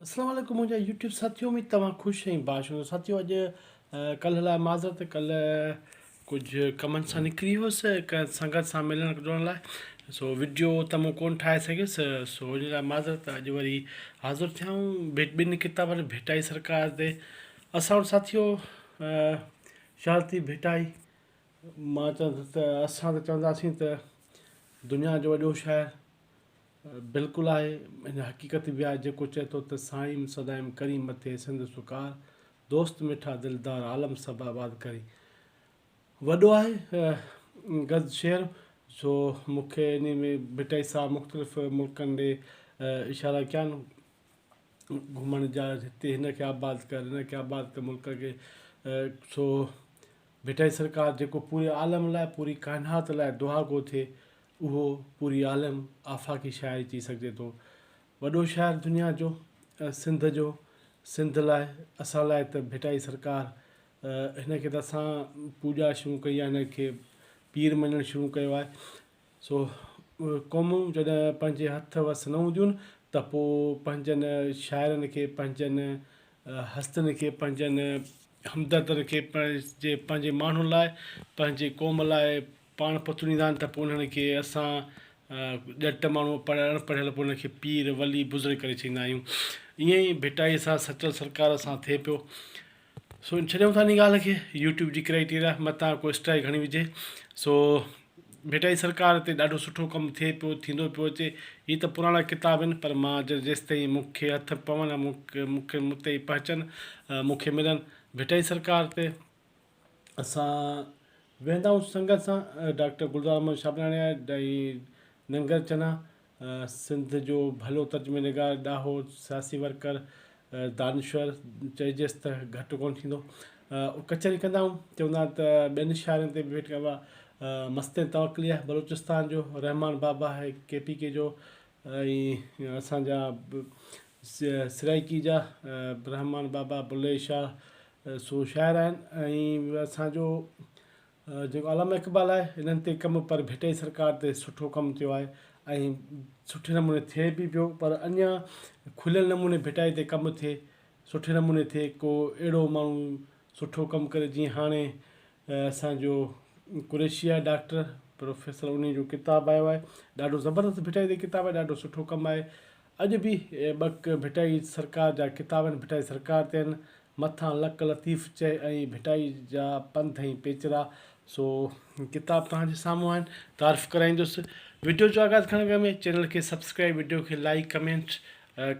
اسلام عليڪم منهنجا يوٽيوب ساٿيو اميد توهان خوش ۽ باش هوندو ساٿيو اڄ ڪلهه لاء معذرت ڪلهه ڪجهه ڪمن سان نڪري هوس ڪنهن سنگت سان ملڻ جلڻ لاء سو وڊيو ته مون ڪون ٺاهي سگهيس سو ان لاء معذرت اڄ وري حاضر ٿيا آهيون ٻن ڪتابن ڀٽائي سرڪار تي اسان وٽ ساٿيو شارتي ڀٽائي مان چوندس ته اسان ته چونداسين ته دنيا جو وڏو شاعر بلڪل آهي ان حقيقت به آهي جيڪو چئي ٿو ته سائيم سدائيم ڪرين مٿي سنڌ سڪار دوست مٺا دلدار عالم سڀ آباد ڪرين وڏو آهي گز شعر سو مون کي انهي ۾ ڀٽائي صاحب مختلف ملڪن ڏي اشارا ڪيا آهن گهمڻ جا هتي هن کي آباد ڪر هن کي آباد ڪر ملڪ کي سو ڀٽائي سرڪار جيڪو پوري عالم لاء پوري ڪائنات لاء دعا گو ٿئي اهو پوري عالم آفاقي شاعري چئي سگهجي ٿو. وڏو شاعر دنيا جو، سنڌ جو، سنڌ لاء، اسان لاء ته ڀٽائي سرڪار هن کي ته اسان پوڄا شروع ڪئي آهي، هن کي پير مڃڻ شروع ڪيو آهي. سو قومون جڏهن پنهنجي هٿ وس نه هونديون ته پوء پنهنجن شاعرن کي، پنهنجن هستين کي، پنهنجن همدردن کي، پنهنجي پنهنجي ماڻهن لاء، پنهنجي قوم لاء پاڻ پتوڙيندا آهن ته پوء انهن کي اسان ڄٽ ماڻهو پڙهيل اڻ پڙهيل پوء انهن کي پير ولي بزرگ ڪري ڇڏيندا آهيون ائين ئي ڀٽائي سان سچل سرڪار سان ٿئي پيو سو ڇڏيون ٿا ان ڳالهه کي يوٽيوب جي ڪرائيٽيريا متان ڪو اسٽرائيڪ هڻي وجهي سو ڀٽائي سرڪار تي ڏاڍو سٺو ڪم ٿئي پيو ٿيندو پيو اچي هي ته پراڻا ڪتاب آهن پر مان جيستائين مون کي هٿ پون مون کي مون تائين پهچن مون کي ملن ڀٽائي سرڪار تي اسان ويهندا آهيون سنگت سان ڊاڪٽر گلزار احمد شابراڻي آهي ۽ ننگر چنا سنڌ جو ڀلو ترجمي نگار ڏاهو سياسي ورڪر دانشور چئجيس ته گهٽ ڪونه ٿيندو ڪچهري ڪندا آهيون چوندا آهن ته ٻين شاعرن تي به ڀيٽ ڪبا مستين توڪلي آهي بلوچستان جو رحمان بابا آهي ڪي پي ڪي جو ۽ اسان جا سرائيڪي جا رحمان بابا بلي شاهه سو شاعر آهن ۽ اسان جو جيڪو علامه اقبال آهي انهن تي ڪم پر ڀٽائي سرڪار تي سٺو ڪم ٿيو آهي ۽ سٺي نموني ٿئي به پيو پر اڃا کليل نموني ڀٽائي تي ڪم ٿئي سٺي نموني ٿئي ڪو اهڙو ماڻهو سٺو ڪم ڪري جيئن هاڻي اسان جو قريشي آهي ڊاڪٽر پروفيسر انهي جو ڪتاب آيو آهي ڏاڍو زبردست ڀٽائي تي ڪتاب آهي ڏاڍو سٺو ڪم آهي اڄ به ٻڪ ڀٽائي سرڪار جا ڪتاب آهن، ڀٽائي سرڪار تي آهن، مٿان لڪ لطيف چئي ۽ ڀٽائي جا پنڌ ۽ پيچرا، سو ڪتاب توهان جي سامهون آهن، تعارف ڪرائيندس. وڊيو جو آغاز ڪرڻ کان اڳ ۾ چينل کي سبسڪرائيب وڊيو کي لائيڪ ڪمينٽ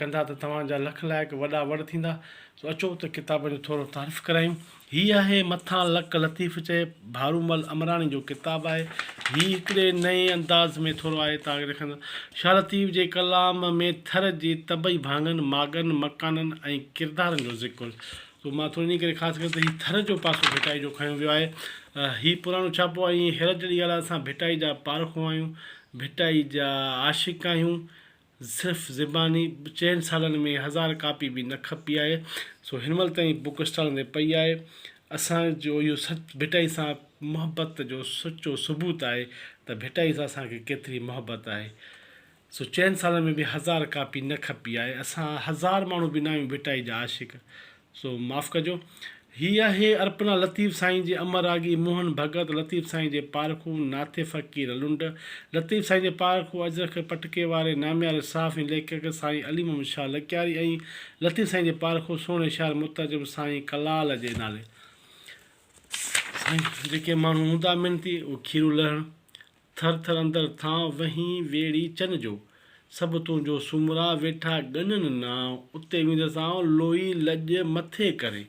ڪندا ته توهان جا لک لائق وڏا وڙ ٿيندا. سو اچو ته ڪتابن جو ٿورو تعارف ڪرايون. هي آهي مٿان لڪ لطيف چئي ڀارومل امراڻي جو ڪتاب آهي. هي هڪڙي نئين انداز ۾ ٿورو آهي توهان کي لکندس. شاهه لطيف جي ڪلام ۾ ٿر جي طبعي ڀاڱن، ماڳن، مڪانن ۽ ڪردارن جو ذڪر. سو مان ٿورو انهي ڪري خاص ڪري ته هي ٿر جو پاسو ڀٽائي جو کنيو ويو آهي. هي پراڻو ڇاپو آهي ۽ حيرت جهڙي ڳالهه آهي اسان ڀٽائي جا پارکو آهيون، ڀٽائي جا عاشق آهيون، صرف زباني چئن سالن ۾ ھزار ڪاپي به نه کپي آھي سو ھن مھل تائين بڪ اسٽالن تي پئي آھي اسان جو اھو سچ ڀٽائي سان محبت جو سچو ثبوت آھي ته ڀٽائي سان اسان کي ڪيتري محبت آھي سو چئن سالن ۾ به ھزار ڪاپي نه کپي آھي اسان ھزار ماڻھو به نه آھيون ڀٽائي جا عاشق سو معاف ڪجو. هي آهي ارپنا لطيف سائين جي امر راڳي موهن ڀڳت، لطيف سائين جي پارکو ناٿي فقير لنڊ، لطيف سائين جي پارکو اجرڪ پٽڪي واري نامياري صحافي ليکڪ سائين علي محمد شاهه لڪياري ۽ لطيف سائين جي پارکو سهڻي شاعر مترجم سائين ڪلال جي نالي سائين جيڪي ماڻهو هوندا محنتي اهي کيرون لهڻ ٿر ٿر اندر ٿانء، وهين ويڙهي چن جو. سڀ تنهنجو سومرا، ويٺا ڳنن نانء. اتي ويندس آئون، لوئي لڄ مٿي ڪري.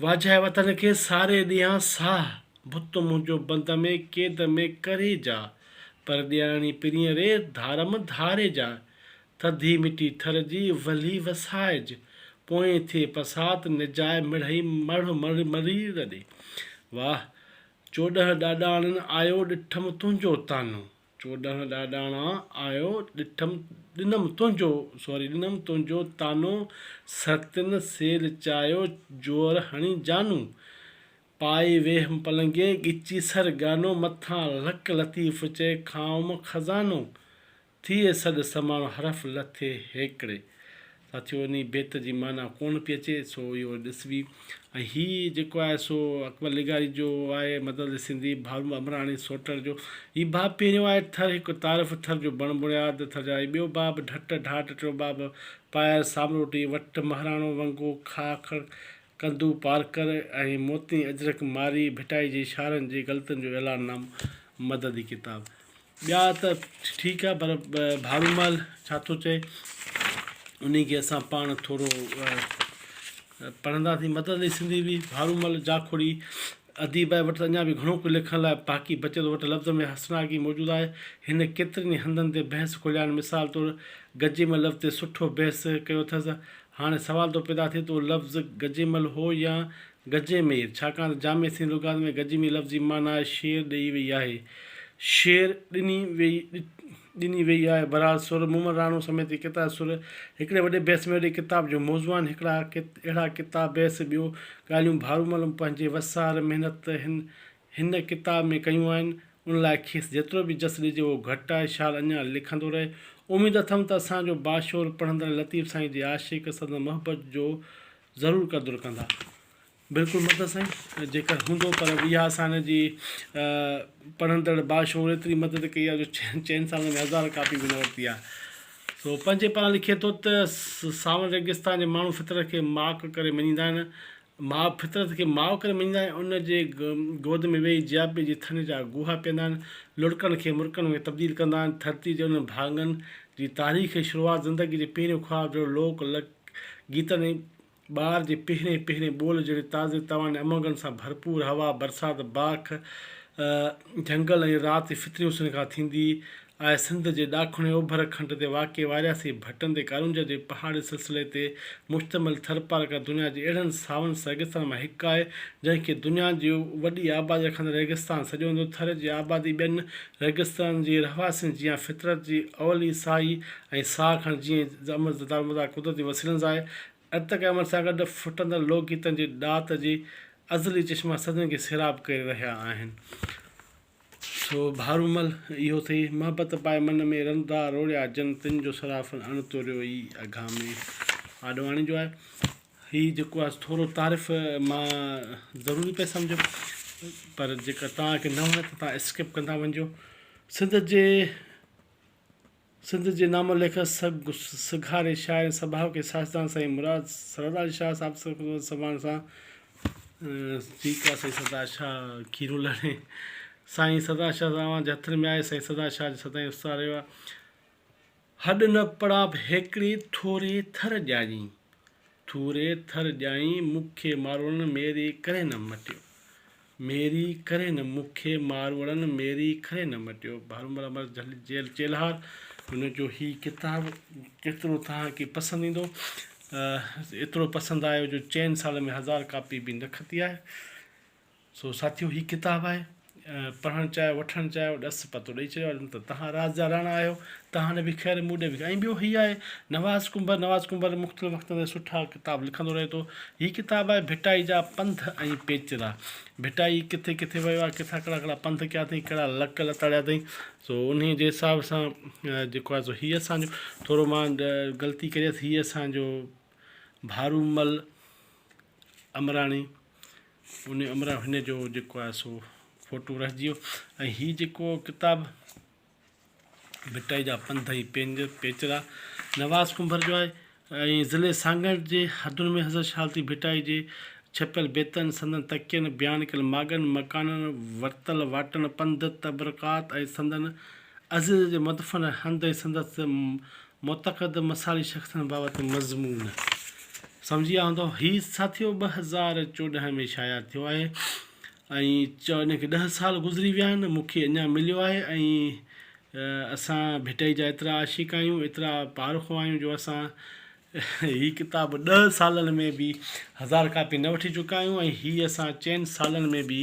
واجهائي وطن کي، ساري ڏيان ساهه. ڀت منهنجو بند ۾، قيد ۾ ڪري جا. پر ڏياڻي پرينء ري، ڌارم ڌاري جا. ٿڌي مٽي ٿر جي، ولهي وسائج. پوئين ٿئي پسات، نجائي مڙهئي مڙهه مريڙ ڏي. واهه! 14 ڏاڏاڻن آيو ڏٺم تنهنجو طعنو 14 ڏاڏاڻا آيو ڏٺم ڏنم تنهنجو سوري ڏنم تنهنجو طعنو سرتين سيل چايو جوئر هڻي جانو پائي ويهم پلنگي ڳچي سر ڳانو مٿان لڪ لطيف چئي کائوم خزانو ٿئي سڏ سماڻو حرف لٿي هيڪڙي. ساٿيو انهي بيت جي معنيٰ ڪونه پئي اچي سو اهو ڏسبي ۽ هي جيڪو آهي سو اڪبر لغاري جو آهي مدد علي سنڌي ڀارو امراڻي سوٽر جو هي باب پهريون آهي ٿر هڪ تعارف ٿر جو بڻ بڻياد ٿر جا هي ٻيو باب ڍٽ ڍاٽ ٽيون باب پائر سامروٽي وٽ مهراڻو ونگو کاکڙ ڪندو پارڪر ۽ موتين اجرڪ مارئي ڀٽائي جي شعرن جي غلطين جو اعلان نامو مددي ڪتاب ٻيا ته ٺيڪ آ پر ڀارومل ڇا ٿو چئي انهي کي اسان پاڻ ٿورو پڙهنداسين مدد علي سنڌي به ڀارومل جاکوڙي اديب آهي وٽس اڃا به گهڻو ڪجهه لکڻ لاء باقي بچيل وٽ لفظ ۾ حسناڪي موجود آهي. هن ڪيترن ئي هنڌن تي بحث کوليا آهن. مثال طور گجيمل لفظ تي سٺو بحث ڪيو اٿس. هاڻي سوال ٿو پيدا ٿئي ته اهو لفظ گجيمل هو يا گجيمير؟ ڇاڪاڻ ته جامع سنڌي لغات ۾ گجيمير لفظ جي معنيٰ شير ڏئي وئي آهي. شير ڏني وئي. ڏني ويئي آهي. بهرحال سر مومل راڻو سميت هي ڪيترا سر هڪڙي وڏي بحث ۾ وڏي ڪتاب جو موضوع آهن. هڪڙا اهڙا ڪتاب بحث ٻيو ڳالهيون ڀارومل پنهنجي وسار محنت هن هن ڪتاب ۾ ڪيون آهن. ان لاء کيس جيترو به جس ڏجي اهو گهٽ آهي. شال اڃا لکندو رهي. اميد اٿم ته اسان جو باشعور پڙهندڙ لطيف سائين جي عاشق سندس محبت جو ضرور قدر ڪندا. بلڪل مدد سائين جيڪر هوندو پر اها اسان جي پڙهندڙ باشعور ايتري مدد ڪئي آهي جو چئن سالن ۾ هزار ڪاپي به نه ورتي آهي سو پنهنجي پاران لکي ٿو ته ساوڻ ريگستان جي ماڻهو فطرت کي ماڪ ڪري مڃيندا آهن ماء فطرت کي ماء ڪري مڃيندا آهن ان جي گود ۾ ويهي جياپي جي ٿڃ جا گوها پيئندا آهن لڙڪن کي مرڪن ۾ تبديل ڪندا آهن ڌرتي جي انهن ڀاڱن جي تاريخ ۽ شروعات زندگي جي پهريون خواب جهڙو لوڪ گيتن ۽ ٻار جي پهرين پهرين ٻول جهڙي تازي تواني امنگن سان ڀرپور هوا، برسات، باک، جهنگل ۽ رات جي فطري حسن کان ٿيندي آهي. سنڌ جي ڏاکڻي اوڀر کنڊ تي واقع وارياسي ڀٽن تي ڪارونجهر جي پهاڙي سلسلي تي مشتمل ٿرپارڪر دنيا جي اهڙن ساون ريگستانن مان هڪ آهي، جنهن کي دنيا جي وڏي آبادي رکندڙ ريگستان سڏيو ويندو. ٿر جي آبادي ٻين ريگستانن جي رهواسين جيان فطرت جي اولي ساهي ۽ ساهه کڻڻ جيئن عمل دارومدار قدرتي وسيلن سان آهي. ارتقائي عمل سان گڏ ڦٽندڙ لوڪ گيتن جي ڏات جي ازلي چشما صدين کي سيراب ڪري رهيا آهن. سو ڀارومل اهو ٿئي، محبت پائي من ۾، رندا روڙيا جن، تن جو صرافن اڻ توريو ئي اگهامي. آڏواڻي جو آهي. هي جيڪو آهي ٿورو تعارف مان ضروري پئي سمجهيم پر جيڪا توهان کي نه وڻي ته توهان اسڪپ ڪندا وڃجو. سنڌ جي. سنڌ جي نامور ليکڪ، سگهاري شاعر ۽ سڀاوڪي سائنسدان سائين مراد سردار شاهه صاحب سڀاڻ سان ٺيڪ آ سائين سردار شاهه کيرون لڻي سائين سردار شاهه صاحب اوهان جي هٿن ۾ آهي سائين سردار شاهه جو سدائين استاد رهيو آ هڏ نه پڙاب هيڪڙي ٿوري ٿر ڄائين ٿوري ٿر ڄائين مون کي ماروئڙن ميري ڪري نه مٽيو. ميري ڪري نه مون کي ماروئڙن ميري ڪري نه مٽيو ڀارومل امر جيل چيلهار هن جو هي ڪتاب ڪيترو توهان کي پسند ايندو ايترو پسند آيو جو چئن سالن ۾ هزار ڪاپي به نه کتي آهي سو ساٿيو هي ڪتاب آهي پڙهڻ چاهيو وٺڻ چاهيو ڏس پتو ڏئي ڇڏيو ته توهان راز جا راڻا آهيو توهان ڏي به خير مون ڏي به خير ۽ ٻيو هي آهي نواز ڪنڀر نواز ڪنڀر مختلف وقتن تي سٺا ڪتاب لکندو رهي ٿو هي ڪتاب آهي ڀٽائي جا پنڌ ۽ پيچرا ڀٽائي ڪٿي ڪٿي ويو آهي ڪٿان ڪهڙا ڪهڙا پنڌ ڪيا اٿئي ڪهڙا لڪ لتاڙيا اٿئي سو انهي جي حساب سان جيڪو آهي سو هي اسانجو ٿورو مان غلطي ڪري هي اسانجو ڀارومل امراڻي ان امرا هن جو جيڪو آهي سو فوٽو رهجي ويو ۽ هي جيڪو ڪتاب ڀٽائي جا پنڌ ۽ پيچرا نواز ڪنڀر جو آهي ۽ ضلعي سانگهڙ جي حدن ۾ حضرت شاهه لطيف ڀٽائي جي ڇپيل بيتن، سندن تڪين، بيان ڪيل ماڳن، مڪانن، ورتل واٽن، پنڌ، تبرڪات ۽ سندن عزيز جي مدفن هنڌ ۽ سندس معتقد مثالي شخصن بابت مضمون سمجهي ويا هوندؤ. هي ساٿيو 2014 ۾ شايع ٿيو آهي. ۽ چئو ان کي ڏهه سال گذري ويا آهن مون کي اڃا مليو آهي ۽ اسان ڀٽائي جا ايترا عاشق آهيون ايترا پارکو آهيون جو اسان هي ڪتاب ڏهه سالن ۾ به هزار ڪاپي نه وٺي چڪا آهيون ۽ هي اسان چئن سالن ۾ به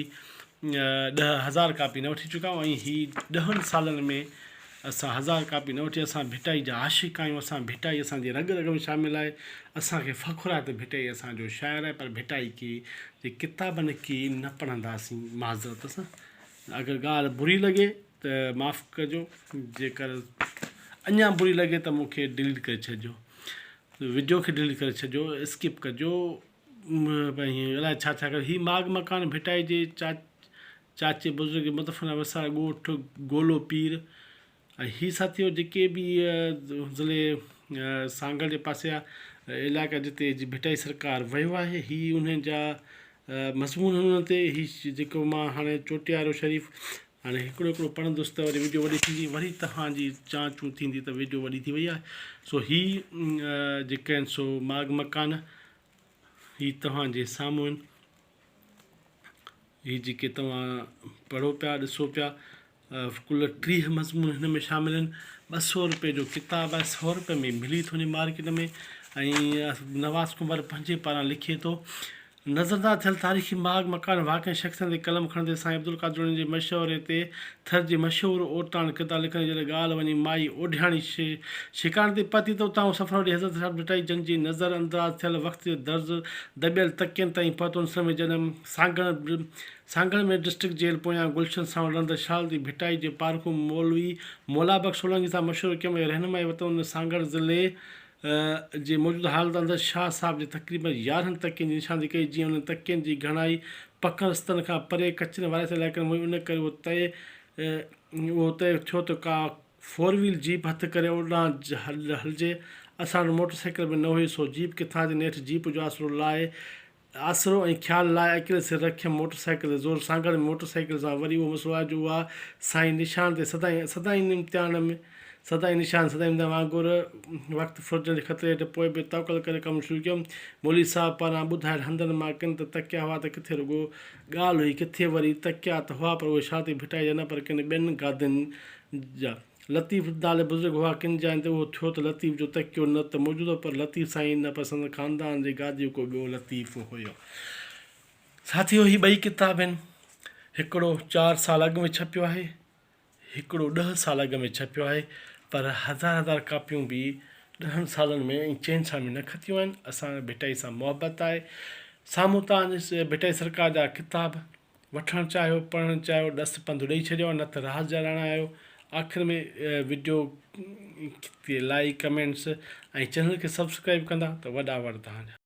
10,000 ڪاپي نه وٺي چڪا آهيون ۽ هي ڏهن سالن ۾ اسان هزار ڪاپي نه وٺي اسان ڀٽائي جا عاشق آهيون اسان ڀٽائي اسان جي رڳ رڳ ۾ شامل آهي اسان کي فخر آهي ته ڀٽائي اسان جو شاعر آهي پر ڀٽائي کي جي ڪتابن کي نه پڙهنداسين معذرت سان اگر ڳالهه بري لڳي ته معاف ڪجو جيڪر اڃا بري لڳي ته مون کي ڊليٽ ڪري ڇڏجو. وڊيو کي ڊليٽ ڪري ڇڏجو اسڪپ ڪجو الائي ڇا ڇا ڪري هي ماڳ مڪان ڀٽائي جي چاچي بزرگ جي مدفن وسار ڳوٺ گولو پير ۽ هي ساٿيو جيڪي به ضلعي سانگهڙ جي پاسي آ علائقا جتي ڀٽائي سرڪار ويو آهي هي انهن جا مضمون انهن تي هي جيڪو مان هاڻي چوٽيارو شريف هاڻي هڪڙو هڪڙو پڙهندس ته وري وڊيو وڏي ٿيندي وري توهان جي چان چون ٿيندي ته وڊيو وڏي ٿي وئي آهي سو هي جيڪي آهن سو ماڳ مڪان هي توهان جي سامهون آهن هي جيڪي توهان پڙهو پيا ڏسو پيا ڪل 30 مضمون هن ۾ شامل آهن 200 روپئي جو ڪتاب آهي 100 روپئي ۾ ملي ٿو وڃي مارڪيٽ ۾ ۽ نواز ڪنڀر پنهنجي پاران لکي ٿو نظرانداز ٿيل تاريخي ماڳ، مڪان، واقعن ۽ شخصن تي قلم کڻندي سائين عبدالقادر جوڻيجي جي مشوري تي ٿر جي مشهور عورتاڻن ڪردار لکندي جڏهن ڳالهه وڃي مائي اوڍياڻي شڪارڻ تي پهتي ته اتان هو سفر وٺي حضرت صاحب ڀٽائي جن جي نظر انداز ٿيل وقت جي درز دٻيل تڪين تائين پهتو ان سمي جڏهن سانگهڙ سانگهڙ ۾ ڊسٽرڪٽ جيل پويان گلشن سانوڻ رهندڙ شال جي ڀٽائي جي پارکو مولوي مولابخش سولنگي سان مشورو ڪيم ۽ رهنمائي ورتم ان سانگهڙ ضلعي جي موجوده حالت اندر شاهه صاحب جي تقريباً 11 تڪين جي نشاندهي ڪئي، جيئن انهن تڪين جي گهڻائي پڪن رستن کان پري ڪچين وارياسي علائقن ۾ هئي، ان ڪري اهو طئي اهو طئي ٿيو ته ڪا فور ويل جيپ هٿ ڪري اوڏانهن هلجي. اسان وٽ موٽر سائيڪل به نه هئي، سو جيپ ڪٿان اچي، نيٺ جيپ جو آسرو لاهي آسرو ۽ خيال لاء اڪيلي سر رکيم موٽر سائيڪل تي زور سانگهڙ ۾ موٽر سائيڪل سان وري اهو مسئلو آهي جو اها سائين نشان تي سدائين سدائين امتحان ۾ سدائين نشان سدائين امتحان وانگر وقت ڦرجڻ جي خطري هيٺ پوء به توڪل ڪري ڪم شروع ڪيم مولوي صاحب پاران ٻڌايل هنڌن مان ڪن ته تڪيا هئا ته ڪٿي رڳو ڳالهه هئي ڪٿي وري تڪيا ته هئا پر اهي شاهه ڀٽائي جا نه پر ڪن ٻين گادين جا لطيف نالي بزرگ هئا، ڪن جاين تي اهو ٿيو ته لطيف جو تڪيو نه ته موجود هو پر لطيف سائين نه پر سندن خاندان جي گاديء جو ڪو ٻيو لطيف هيو. ساٿيو هي ٻئي ڪتاب آهن، هڪڙو چار سال اڳ ۾ ڇپيو آهي، هڪڙو ڏهه سال اڳ ۾ ڇپيو آهي پر هزار هزار ڪاپيون به ڏهن سالن ۾ ۽ چئن سالن ۾ نه کتيون آهن، اسان ڀٽائي سان محبت آهي، سامهون تان ڀٽائي سرڪار جا ڪتاب وٺڻ چاهيو پڙهڻ چاهيو ڏس پنڌ ڏئي ڇڏيو نه ته راز جا راڻا آهيو آخر ۾ وڊيو تي لائيڪ ڪمينٽس ۽ چينل کي سبسڪرائب ڪندا ته وڏا وڙ توهان جا.